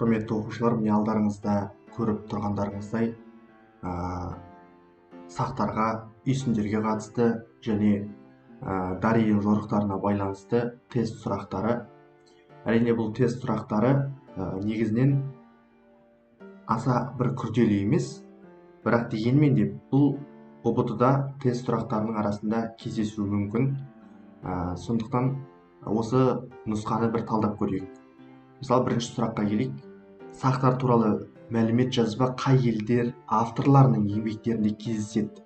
Құрметті оқушылар, міне алдарыңызда көріп тұрғандарыңыздай, сақтарға, үйсіндерге қатысты және Дарийдің жорықтарына байланысты тест сұрақтары. Әрине, бұл тест сұрақтары негізінен аса бір күрделі емес, бірақ дегенмен де бұл ҰБТ-да тест сұрақтарының арасында кездесуі мүмкін. Сондықтан осы нұсқаны бір талдап көрейік. Мысалы, бірінші сұраққа келейік. Сақтар туралы мәлімет жазба қай елдер авторларының еңбектерінде кездеседі?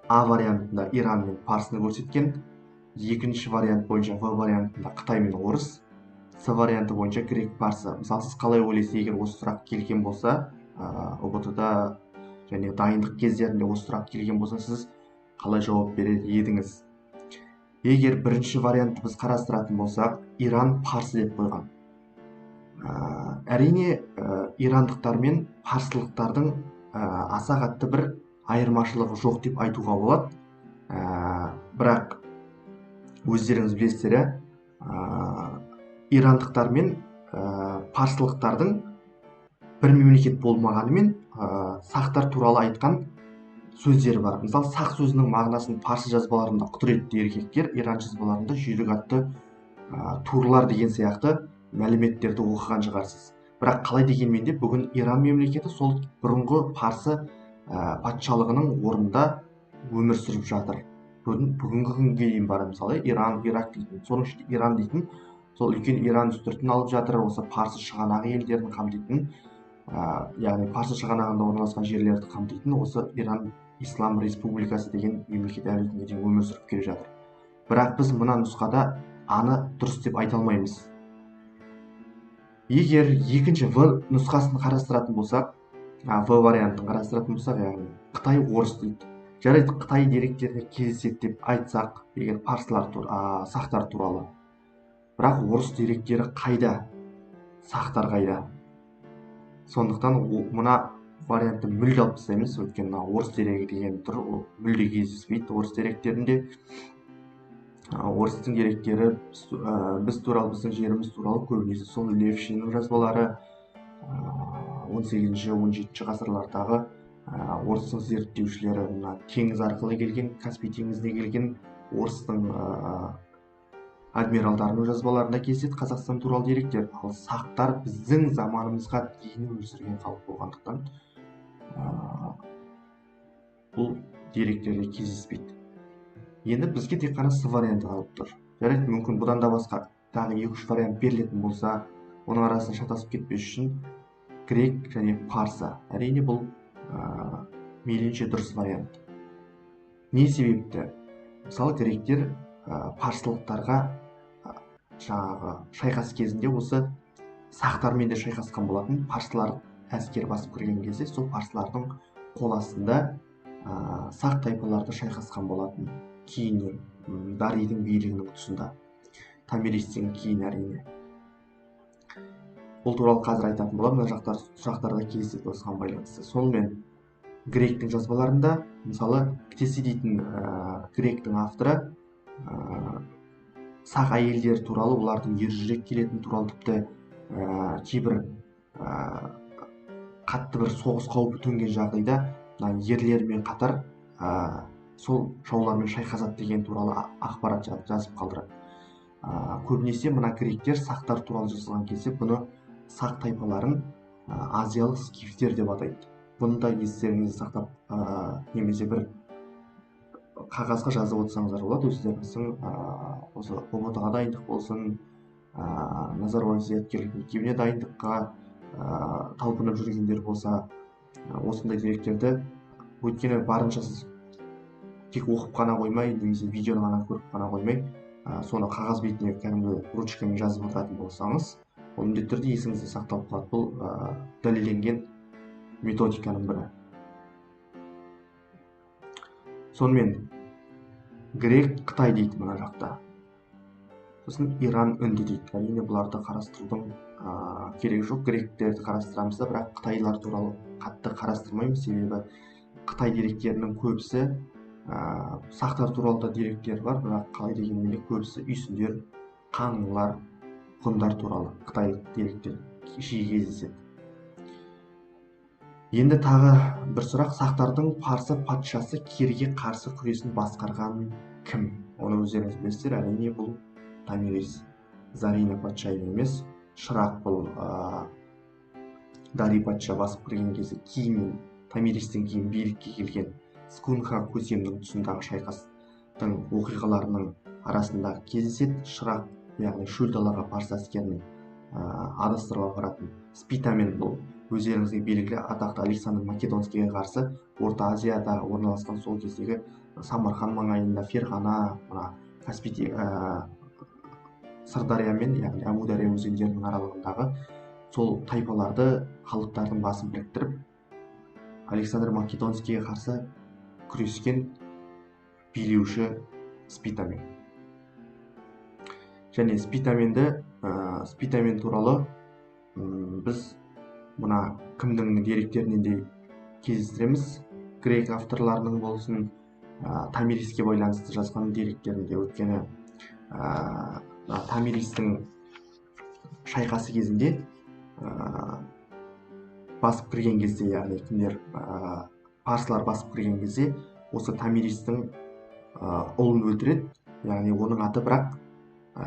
А вариантында Иран мен Парсыны көрсеткен, екінші вариант бойынша В вариантында Қытай мен Орыс, С варианты бойынша грек, парсы. Мысалы, сіз қалай ойлайсыз, егер осы сұрақ келген болса, ҰБТ-да және дайындық кездерінде осы сұрақ келген болса, сіз қалай жауап берер едіңіз? Егер бірінші вариантты біз қарастыратын болсақ, Иран, Парсы деп қойған. Әрине, ирандықтар мен парсылықтардың аса қатты бір айырмашылығы жоқ деп айтуға болады. Бірақ өздеріңіз білесіздер, ирандықтар мен парсылықтардың бір мемлекет болмағанымен, сақтар туралы айтқан сөздері бар. Мысалы, сақ сөзінің мағынасын парсы жазбаларында құдіретті еркектер, иран жазбаларында жүйрік атты турлар деген сияқты мәліметтерді оқыған шығарсыз. Бірақ қалай дегенмен де бүгін Иран мемлекеті сол бұрынғы парсы патшалығының орнында өмір сүріп жатыр. Бүгінгі күнге дейін бар, мысалы, Иран, Ирак дейтін, соның ішінде Иран дейтін, сол үлкен Иран үстіртін алып жатыр, осы парсы шығанағы елдерін қамтитын, яғни парсы шығанағында орналасқан жерлерді қамтитын осы Иран Ислам Республикасы деген мемлекет әлі күнге дейін өмір сүріп келе жатыр. Бірақ біз мына нұсқада аны дұрыс деп айта алмаймыз. Егер екінші В нұсқасын қарастыратын болсақ, В вариантын қарастыратын болсақ, яғни Қытай, Орыс дейді. Жарайды, Қытай деректеріне кездеседі деп айтсақ, егер парсылар сақтар туралы. Бірақ орыс деректері қайда? Сақтар қайда? Сондықтан мына вариантты мүлде алып тастаймыз, өйткені мына орыс дерегі деген тұр, ол мүлде кездеспейді орыс деректерінде. Орыстың деректері біз туралы, біздің жеріміз туралы көбінесе сол Левшиннің жазбалары, 18-ші, 17-ші ғасырлардағы орыстың зерттеушілері, мына теңіз арқылы келген, Каспий теңізіне келген орыстың адмиралдарының жазбаларында кездеседі Қазақстан туралы деректер. Ал сақтар біздің заманымызға дейін өмір сүрген халық болғандықтан, бұл деректерде кездеспейді. Енді бізге тек қана С варианты қалып тұр. Жарайды, мүмкін бұдан да басқа тағы 2-3 вариант берілетін болса, оның арасында шатасып кетпес үшін грек және парсы. Әрине, бұл мейлінше дұрыс вариант. Не себепті? Мысалы, гректер парсылықтарға жаңағы шайқас кезінде осы сақтармен де шайқасқан болатын. Парсылар әскер басып кірген кезде сол парсылардың қол астында сақ тайпаларды шайқасқан болатын. Кейін Дарийдің билігінің тұсында, Томиристен кейін әрине. Бұл туралы қазір айтатын боламын, мына жақтар сұрақтарда кездеседі осыған байланысты. Сонымен гректің жазбаларында, мысалы, Ктеси дейтін гректің авторы сақ әйелдері туралы, олардың ержүрек келетіні туралы, тіпті кейбір қатты бір соғыс қаупі төнген жағдайда мына ерлермен қатар сол жаулармен шайқасады деген туралы ақпарат жазып қалдырады. Көбінесе мына гректер сақтар туралы жазылған кезде бұны сақ тайпаларын азиялық скифтер деп атайды. Бұны да естеріңізде сақтап, немесе бір қағазға жазып отырсаңыздар болады. Өздеріңіздің осы ҰБТ-ға дайындық болсын, Назарбаев зияткерлік мектебіне дайындыққа талпынып жүргендер болса, осындай деректерді, өйткені барынша сіз тек оқып қана қоймай, немесе видеоны ғана көріп қана қоймай, соны қағаз бетіне кәдімгі ручкамен жазып отыратын болсаңыз, ол міндетті түрде есіңізде сақталып қалады. Бұл дәлелденген методиканың бірі. Сонымен грек, Қытай дейді мына жақта. Сосын Иран, Үнді дейді. Әрине, бұларды қарастырудың керегі жоқ. Гректерді қарастырамыз да, бірақ қытайлар туралы қатты қарастырмаймыз, себебі Қытай деректерінің көбісі, сақтар туралы да деректер бар, бірақ қалай дегенмен де көбісі үйсіндер, қаңлылар, ғұндар туралы қытайлық деректер жиі кездеседі. Енді тағы бір сұрақ. Сақтардың парсы патшасы Кирге қарсы күресін басқарған кім? Оны өздеріңіз білесіздер, әрине бұл Томирис. Зарина патшайым емес. Шырақ бұл Дарий патша басып кірген кезде кейіннен Томиристен кейін билікке келген Скунха көсемнің тұсындағы шайқастың оқиғаларының арасында кездеседі. Шырақ, яғни шөл далаға парсы әскерін адастырып апаратын Спитамен, бұл өздеріңізге белгілі атақты Александр Македонскийге қарсы Орта Азияда орналасқан сол кездегі Самарқан маңайында, Ферғана, мына Каспий, Сырдария мен, яғни Әмудария өзендерінің аралығындағы сол тайпаларды, халықтардың басын біріктіріп Александр Македонскийге қарсы күрескен билеуші Спитамен. Және Спитамен туралы біз мына кімнің деректерінен де кездестіреміз, грек авторларының болсын, Томириске байланысты жазған деректерінде. Өйткені Томиристің шайқасы кезінде басып кірген кезде, яғни кімдер, парсылар басып кірген кезде осы Томиристің ұлын өлтіреді. Яғни оның аты бірақ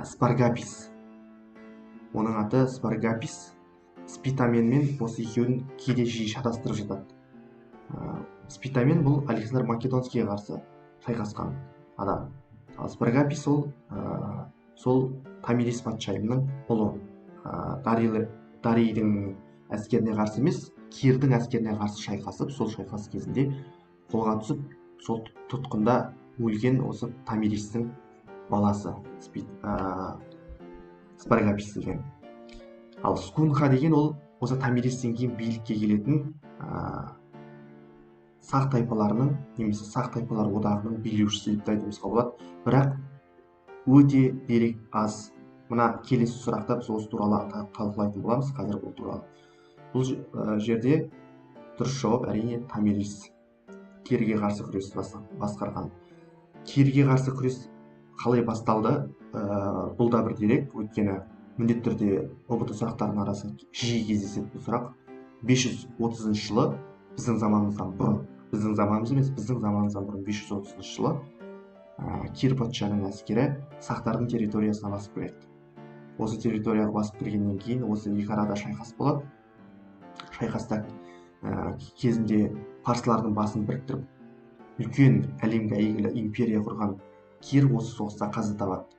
Спаргапис. Оның аты Спаргапис. Спитаменмен осы екеуін кейде жиі шатастырып жатады. Спитамен бұл Александр Македонскийге қарсы шайқасқан адам. Ал Спаргапис ол сол Томирис патшайымның ұлы. Дарийдің әскеріне қарсы емес, Кирдің әскеріне қарсы шайқасып, сол шайқас кезінде қолға түсіп, сол тұтқында өлген осы Томиристің баласы Спаргапис деген. Ал Скунха деген ол осы Томиристен кейін билікке келетін сақ тайпаларының немесе сақ тайпалар одағының билеушісі деп те айтуымызға болады. Бірақ өте дерек аз. Мына келесі сұрақта біз осы туралы талқылайтын боламыз. Қазір бұл туралы. Бұл жерде дұрыс жауап әрине Томирис. Кирге қарсы күресті басқарған. Кирге қарсы күрес қалай басталды? Бұл да бір дерек. Өйткені міндетті түрде ұбт сұрақтарының арасында жиі кездесетін бұл сұрақ. 530 жылы біздің заманымыздан бұрын, біздің заманымыз емес, біздің заманымыздан бұрын 530 жылы Кир патшаның әскері сақтардың территориясына басып кіреді. Осы территорияға басып кіргеннен кейін осы екі арада шайқас болады. Шайқаста кезінде парсылардың басын біріктіріп үлкен әлемге әйгілі империя құрған Кир осы соғыста қаза табады.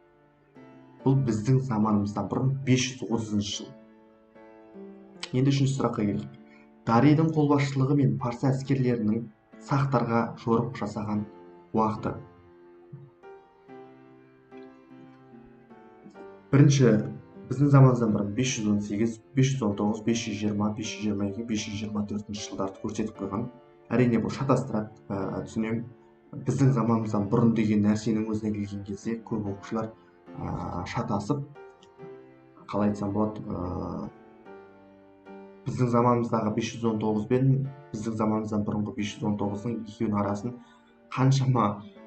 Бұл біздің заманымыздан бұрын 530 жыл. Енді үшінші сұраққа келейік. Дарийдің қолбасшылығы мен парсы әскерлерінің сақтарға жорық жасаған уақыты. Бірінші, біздің заманымыздан бұрын 518, 519, 520, 522, 524 жылдарды көрсетіп қойған. Әрине бұл шатастырады, түсінемін. Біздің заманымыздан бұрын деген нәрсенің өзіне келген кезде көп оқушылар шатасып, қалай айтсам болады, біздің заманымыздағы 519 бен біздің заманымыздан бұрынғы 519-ның екеуінің арасын қаншама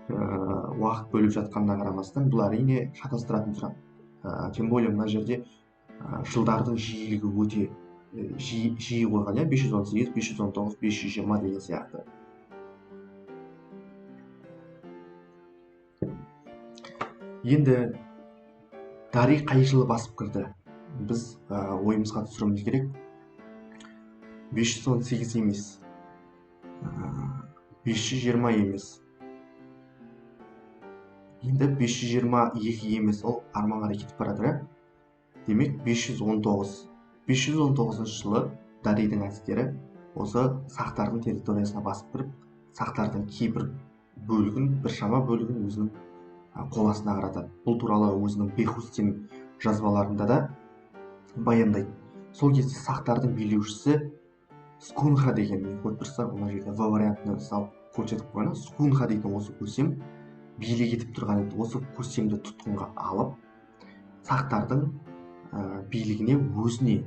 уақыт бөліп жатқанына қарамастан, бұл әрине шатастыратын сұрақ. Тем более мына жерде жылдардың жиілігі өте жиі қойған, 518, 519, 520 деген сияқты. Енді Дарий қай жылы басып кірді? Біз ойымызға түсіруіміз керек. 518 емес, 520 емес, енді 522 емес, ол арман қарай кетіп барады. Демек 519. 519 жылы Дарийдің әскері осы сақтардың территориясына басып кіріп, сақтардың кейбір бөлігін, біршама бөлігін өзінің қол астына қаратады. Бұл туралы өзінің Бехустин жазбаларында да баяндайды. Сол кезде сақтардың билеушісі Скунха деген, көріп тұрсыздар, мына жерде В вариантына салып көрсетіп қойған. Скунха дейтін осы көсем билік етіп тұрған еді. Осы көсемді тұтқынға алып, сақтардың билігіне өзіне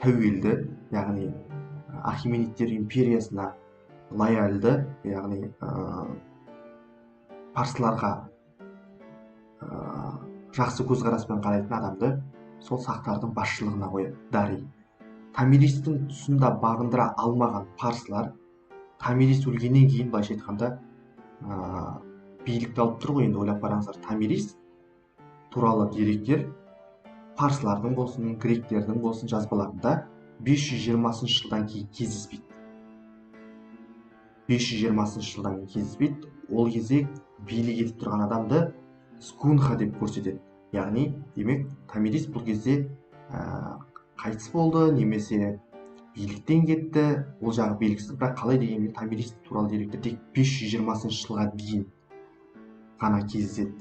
тәуелді, яғни Ахеменидтер империясына лояльды, яғни парсыларға жақсы көзқараспен қарайтын адамды сол сақтардың басшылығына қояды Дарий. Томиристің тұсында бағындыра алмаған парсылар Томирис өлгеннен кейін, былайша айтқанда, билікті алып тұр ғой. Енді ойлап қараңыздар, Томирис туралы деректер парсылардың болсын, гректердің болсын жазбаларында 520 жылдан кейін кездеспейді. 520 жылдан кейін кездеспейді. Ол кезде билік етіп тұрған адамды Скунха деп көрсетеді. Яғни, демек, Томирис бұл кезде қайтыс болды немесе биліктен кетті, ол жағы белгісіз, бірақ қалай дегенмен Томирис туралы деректер тек 520 жылға дейін ғана кездеседі.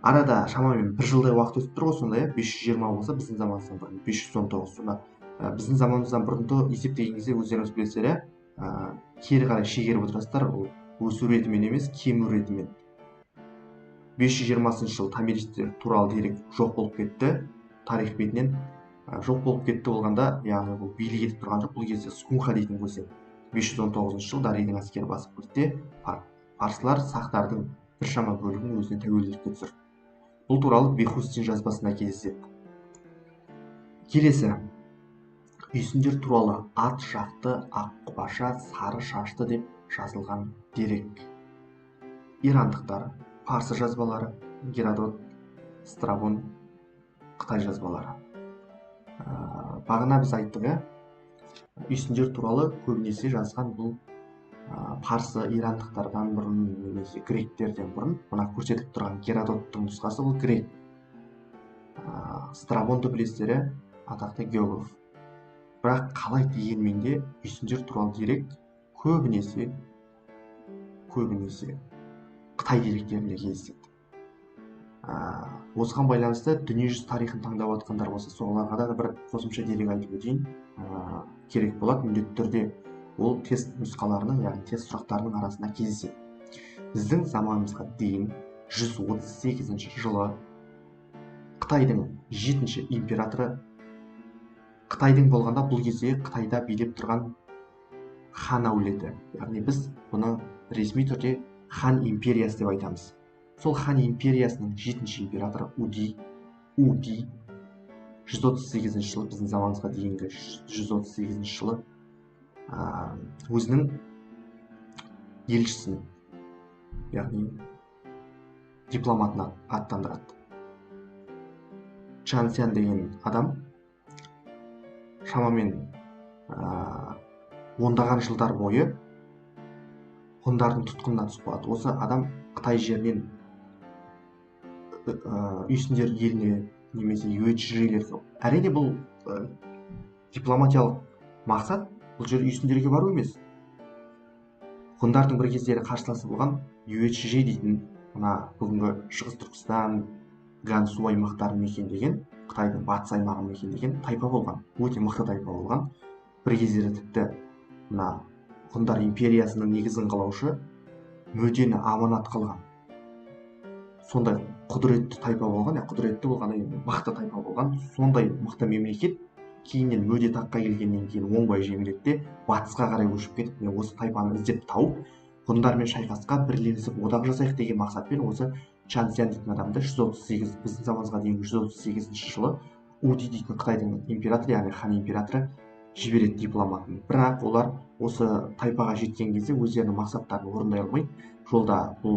Арада шамамен бір жылдай уақыт өтіп тұр ғой сонда, иә, 520 болса біздің заманымыздан бұрын 519, сонда біздің заманымыздан бұрынды есептеген кезде өздеріңіз білесіздер, иә, кері қарай шегеріп отырасыздар, ол өсу ретімен емес, кему ретімен. 520 жыл Томиристер туралы дерек жоқ болып кетті, тарих бетінен жоқ болып кетті болғанда, яғни бұл билік етіп тұрған жоқ, бұл кезде Скунха дейтін көсем. 519 жыл Дарийдің әскері басып кірді, парсылар сақтардың біршама бөлігін өзіне тәуелділікке түсірді. Бұл туралы Бехустин жазбасында кездеседі. Келесі үйсіндер туралы ат жақты, ақ құбаша, сары шашты деп жазылған дерек. Ирандықтар, парсы жазбалары, Геродот, Страбон, Қытай жазбалары. Бағана біз айттық, иә, үйсіндер туралы көбінесе жазған бұл парсы ирандықтардан бұрын немесе гректерден бұрын. Мына көрсетіліп тұрған Геродоттың нұсқасы бұл грек. Страбонды білесіздер, иә, атақты географ. Бірақ қалай дегенмен де үйсіндер туралы дерек көбінесе Қытай деректерінде кездеседі. Осыған байланысты дүниежүзі тарихын таңдап жатқандар болса, соларға да бір қосымша дерек айтып өтейін. Керек болады міндетті түрде, ол тест нұсқаларының, яғни тест сұрақтарының арасында кездеседі. Біздің заманымызға дейін 138 жылы Қытайдың 7-ші императоры, Қытайдың болғанда бұл кезде Қытайда билеп тұрған хан әулеті, яғни біз бұны ресми түрде хан империясы деп айтамыз. Сол хан империясының 7-ші императоры Уди 138 жылы, біздің заманымызға дейінгі 138 жылы өзінің елшісін, яғни дипломатын аттандырады. Чан Сян деген адам шамамен ондаған жылдар бойы ғұндардың тұтқынына түсіп қалады. Осы адам Қытай жерінен үйсіндер еліне немесе юэчжилерге, әрине бұл дипломатиялық мақсат, бұл жер үйсіндерге бару емес. Ғұндардың бір кездері қарсыласы болған юэчжи дейтін мына бүгінгі Шығыс Түркістан, Гансу аймақтарын мекендеген, Қытайдың батыс аймағын мекендеген тайпа болған, өте мықты тайпа болған. Бір кездері тіпті мына ғұндар империясының негізін қалаушы Мөдені аманат қылған сондай құдіретті тайпа болған, құдіретті болғанда енді мықты тайпа болған, сондай мықты мемлекет кейіннен Мөде таққа келгеннен кейін оңбай жеңіледі де батысқа қарай көшіп кетіп, мен осы тайпаны іздеп тауып ғұндармен шайқасқа бірлесіп одақ жасайық деген мақсатпен осы Чан Сян дейтін адамды 138, біздің заманымызға дейінгі 138 жылы Уди дейтін Қытайдың императоры, яғни хан императоры жібереді дипломатын. Бірақ олар осы тайпаға жеткен кезде өздерінің мақсаттарын орындай алмай, жолда бұл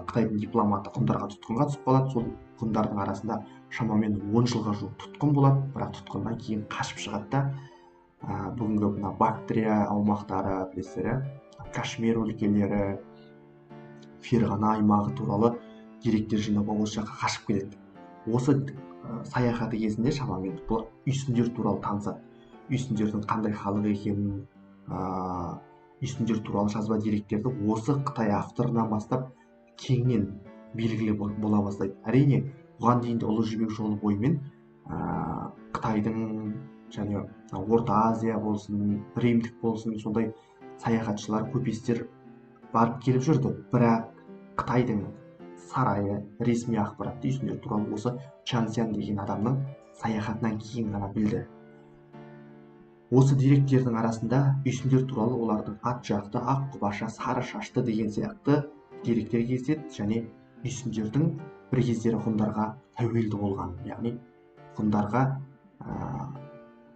Қытайдың дипломаты ғұндарға тұтқынға түсіп қалады. Сол ғұндардың арасында шамамен 10 жылға жуық тұтқын болады, бірақ тұтқыннан кейін қашып шығады да, бүгінгі мына Бактрия аумақтары, білесіздер, иә, Кашмир өлкелері, Ферғана аймағы туралы деректер жинауға осы жаққа қашып келеді. Осы саяхаты кезінде шамамен бұл үйсіндер туралы танысады. Үйсіндердің қандай халық екенін, үйсіндер туралы жазба деректерді осы Қытай авторынан бастап кеңінен белгілі бола бастайды. Әрине, бұған дейін де Ұлы Жібек жолы бойымен Қытайдың және Орта Азия болсын, Римдік болсын, сондай саяхатшылар, көпестер барып келіп жүрді. Бірақ Қытайдың сарайы ресми ақпаратты үйсіндер туралы осы Чан Сян деген адамның саяхатынан кейін ғана білді. Осы деректердің арасында үйсіндер туралы олардың ат жақты, ақ құбаша, сары шашты деген сияқты деректер кездеседі және үйсіндердің бір кездері ғұндарға тәуелді болған, яғни ғұндарға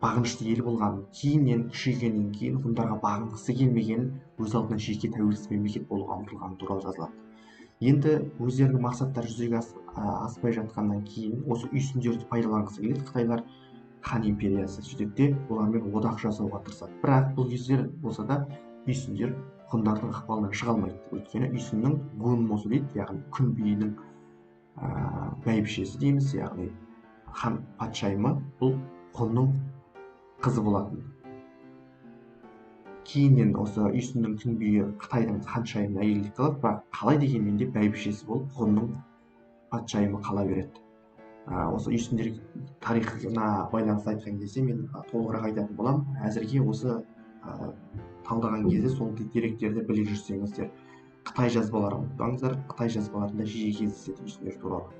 бағынышты ел болғанын, кейіннен күшейгеннен кейін ғұндарға бағынғысы келмегенін, өз алдына жеке тәуелсіз мемлекет болуға ұмтылғаны туралы жазылады. Енді өздерінің мақсаттары жүзеге аспай жатқаннан кейін осы үйсіндерді пайдаланғысы келеді қытайлар. Хан империясы сөйтеді де олармен одақ жасауға тырысады. Бірақ бұл кездер болса да үйсіндер ғұндардың ықпалынан шыға алмайды. Өйткені үйсіннің гунмосы дейді, яғни күн биінің бәйбішесі дейміз, яғни хан патшайымы бұл ғұнның қызы болатын. Кейіннен осы үйсіннің күн биі Қытайдың ханшайымына әйелдік қылады, бірақ қалай дегенмен де бәйбішесі болып ғұнның патшайымы қала береді. Осы үйсіндер тарихына байланысты айтқан кезде мен толығырақ айтатын боламын. Әзірге осы талдаған кезде сол деректерді біле жүрсеңіздер. Қытай жазбаларын ұмытпаңыздар, Қытай жазбаларында жиі кездеседі үйсіндер туралы.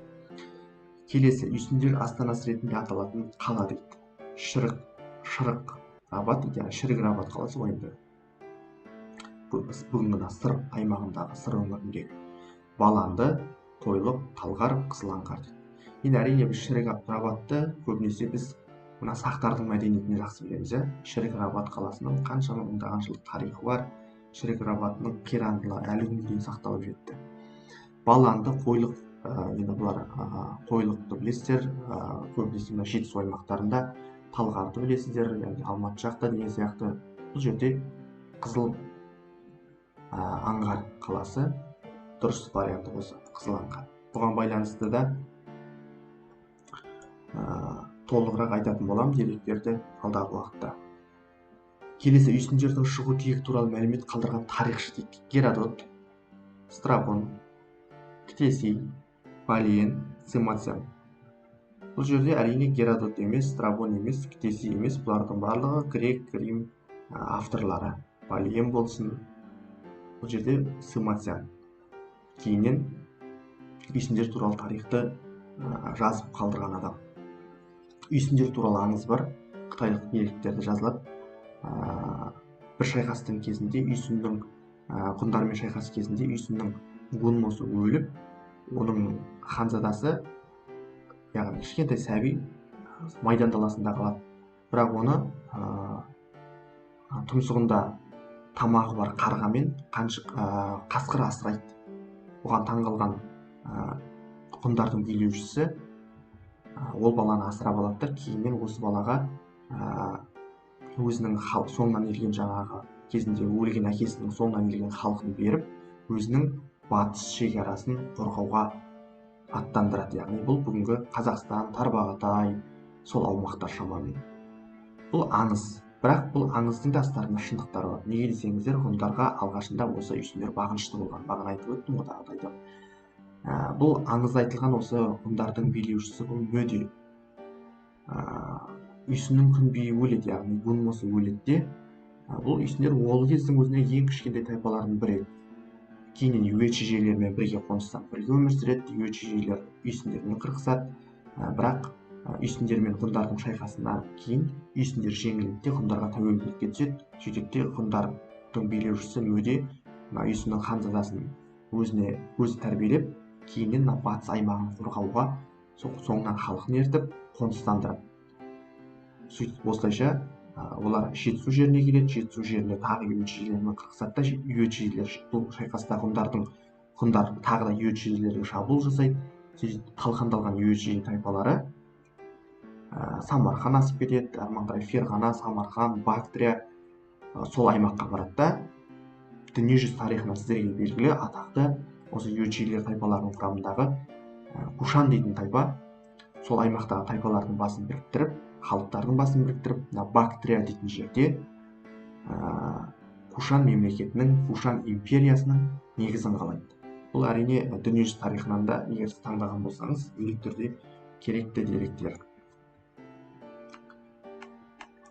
Келесі үйсіндер астанасы ретінде аталатын қала дейді. Шырық Рабат дейді, яғни Шірік Рабат қаласы ғой енді. Бүгінгі Сыр аймағындағы, Сыр өңіріндегі. Баланды, Қойлық, Талғар, Қызылаңғар дейді. Енді әрине біз Шірік Рабатты көбінесе біз мына сақтардың мәдениетін жақсы білеміз, иә. Шірік Рабат қаласының қаншама мыңдаған жылдық тарихы бар. Шірік Рабатының қирандылары әлі күнге дейін сақталып жетті. Баланды, Қойлық, енді бұлар Қойлықты білесіздер, көбінесе мына Жетісу аймақтарында, Талғарды білесіздер, яғни Алматы жақта деген сияқты. Бұл жерде Қызыл Аңғар қаласы дұрыс варианты осы, Қызыл Аңғар. Бұған байланысты да толығырақ айтатын боламын деректерді алдағы уақытта. Келесі үйсіндердің шығу тегі туралы мәлімет қалдырған тарихшы дейді. Геродот, Страбон, Ктесий, Палиен, Сымацян. Бұл жерде әрине Геродот емес, Страбон емес, Ктесий емес, бұлардың барлығы грек, рим авторлары. Палиен болсын, бұл жерде Сымацян. Кейіннен үйсіндер туралы тарихты жазып қалдырған адам. Үйсіндер туралы аңыз бар, қытайлық деректерде жазылады. Бір шайқастың кезінде үйсіннің, ғұндармен шайқас кезінде үйсіннің гунмосы өліп, оның ханзадасы, яғни кішкентай сәби майдан даласында қалады. Бірақ оны тұмсығында тамағы бар қарғамен қасқыр асырайды. Оған таңғалған ғұндардың билеушісі ол баланы асырап алады да, кейіннен осы балаға өзінің соңынан ерген жаңағы кезінде өлген әкесінің соңынан ерген халқын беріп, өзінің батыс шекарасын қорғауға аттандырады. Яғни бұл бүгінгі Қазақстан, Тарбағатай, сол аумақтар шамамен. Бұл аңыз. Бірақ бұл аңыздың да астарында шындықтары бар. Неге десеңіздер, ғұндарға алғашында осы үйсіндер бағынышты болған. Бағана айтып өттім ғой, тағы да айтамын. Бұл аңызда айтылған осы ғұндардың билеушісі бұл Мөде. Үйсіннің күн биі өледі, яғни гунмосы өледі де, бұл үйсіндер ол кездің өзінде ең кішкентай тайпалардың бірі еді. Кейіннен юэчжейлермен бірге қоныстанып бірге өмір сүреді. Юэчжейлер үйсіндермен қырқысады, бірақ үйсіндер мен ғұндардың шайқасынан кейін үйсіндер жеңіледі де ғұндарға тәуелділікке түседі. Сөйтеді де ғұндардың билеушісі Мөде мына үйсіннің ханзадасын өзіне өзі тәрбиелеп, кейіннен мына батыс аймағын қорғауға соңынан халқын ертіп қоныстандырады. Сөйтіп осылайша олар Жетісу жеріне келеді. Жетісу жерінде тағы юэчжейлермен қырқысады да, юэчжейлер бұл шайқаста ғұндар тағы да юэчжейлерге шабуыл жасайды. Сөйтіп талқандалған юэчжей тайпалары Самарқан асып кетеді, әрмен қарай Ферғана, Самарқан, Бактрия сол аймаққа барады да, дүниежүзі тарихынан сіздерге белгілі атақты осы юэчжейлер тайпаларының құрамындағы Кушан дейтін тайпа сол аймақтағы тайпалардың басын біріктіріп, халықтардың басын біріктіріп, мына Бактрия дейтін жерде Кушан мемлекетінің, Кушан империясының негізін қалайды. Бұл әрине дүниежүзі тарихынан да егер сіз таңдаған болсаңыз, міндетті түрде керекті деректер.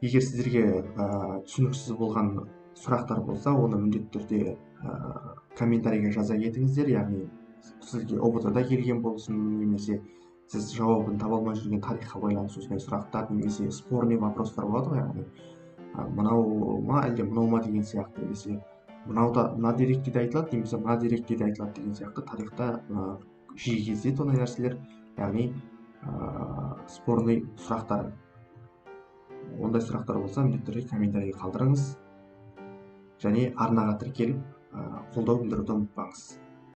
Егер сіздерге түсініксіз болған сұрақтар болса, оны міндетті түрде комментарийге жаза кетіңіздер. Яғни сізге ҰБТ-да келген болсын, немесе сіз жауабын таба алмай жүрген тарихқа байланысты осындай сұрақтар, немесе спорный вопростар болады ғой, яғни мынау ма әлде мынау ма деген сияқты, немесе мынау да мына деректе де айтылады, немесе мына деректе де айтылады деген сияқты тарихта жиі кездеседі ондай нәрселер. Яғни спорный сұрақтар Ондай сұрақтар болса, міндетті түрде комментарийге қалдырыңыз және арнаға тіркеліп, қолдау білдіруді ұмытпаңыз.